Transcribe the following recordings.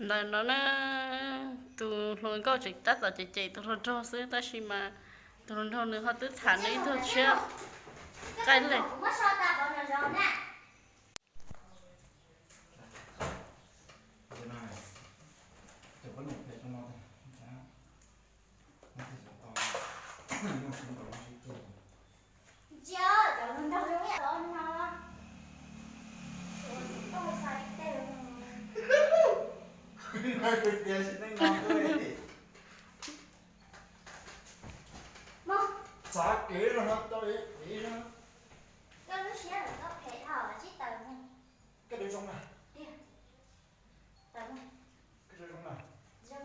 Ntawm no na, tus hluas nkauj tseem tab tom cem cem tus hluas nraug xwb, tab sis mas tus hluas nraug nws ho twb tham nws ib tug tshiab qaij li. Txav kev no tau ev ev. Koj lub siab los koj phem dhau tsib taws ne. Koj zoo na. Tiag. Tawm na. Koj zoo na. Zoo.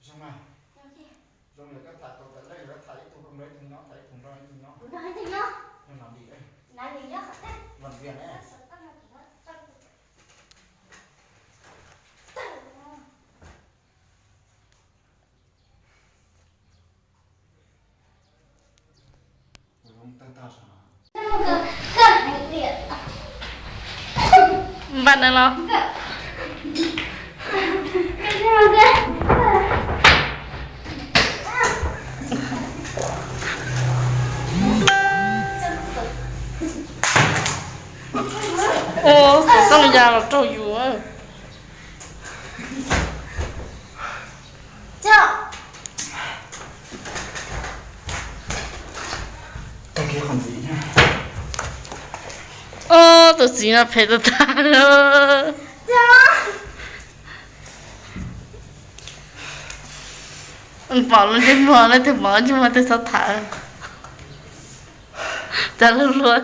Zoo na. Zoo tiag. Zoo yog koj tham tau tawm lej, yog koj tham ib tug rau nrog ib tug nyob, tham ib tug nrog ib tug nyob. Kuv nrog ib tug nyob. Nrog nam li. Nam li yog qhov twg? Vam vias ne. Npaj na los. Ua xov tooj ya los rau yus. Ob tug txiv no phem tag tag. Pom lub ntsej muag leej twg, pom ntsej muag twg txhob tham. Cas luag luag.